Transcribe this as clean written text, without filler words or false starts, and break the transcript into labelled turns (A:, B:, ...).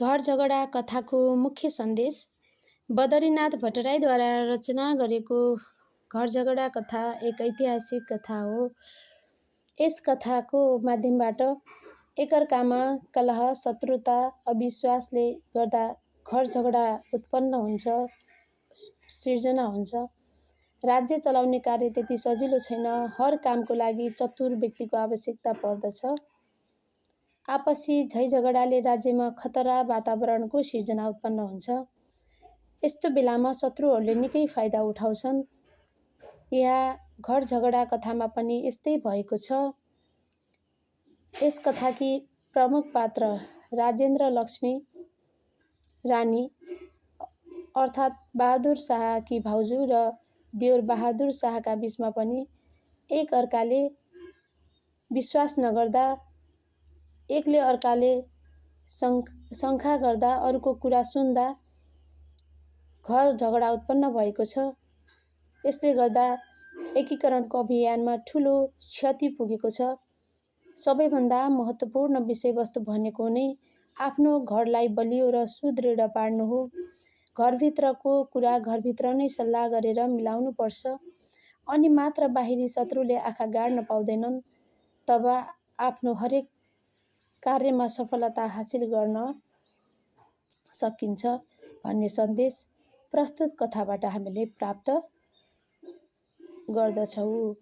A: घर झगडा कथाको मुख्य सन्देश बद्रीनाथ भट्टराईद्वारा रचना गरेको घर झगडा कथा एक ऐतिहासिक कथा हो। यस कथाको माध्यमबाट एकअर्कामा कलह, शत्रुता, अविश्वासले गर्दा घर झगडा उत्पन्न हुन्छ, सिर्जना हुन्छ। राज्य चलाउने कार्य त्यति सजिलो छैन। हर कामको लागि चतुर व्यक्तिको आवश्यकता पर्दछ। आपसी झैझगडाले राज्यमा खतरा वातावरणको सिर्जना उत्पन्न हुन्छ। यस्तो बेलामा शत्रुहरूले निकै फाइदा उठाउँछन्। यहाँ घर झगडा कथामा पनि यस्तै भएको छ। यस कथाकी प्रमुख पात्र राजेन्द्र लक्ष्मी रानी अर्थात् बहादुर शाहकी भाउजू र देवर बहादुर शाहका बीचमा पनि एक अर्काले विश्वास नगर्दा, एकले अर्काले शङ्का गर्दा, अरूको कुरा सुन्दा घर झगडा उत्पन्न भएको छ। यसले गर्दा एकीकरणको अभियानमा ठूलो क्षति पुगेको छ। सबैभन्दा महत्त्वपूर्ण विषयवस्तु भनेको नै आफ्नो घरलाई बलियो र सुदृढ पार्नु हो। घरभित्रको कुरा घरभित्र नै सल्लाह गरेर मिलाउनु पर्छ। अनि मात्र बाहिरी शत्रुले आँखा गाड्न पाउँदैनन्। तब आफ्नो हरेक कार्यमा सफलता हासिल गर्न सकिन्छ भन्ने सन्देश प्रस्तुत कथाबाट हामीले प्राप्त गर्दछौँ।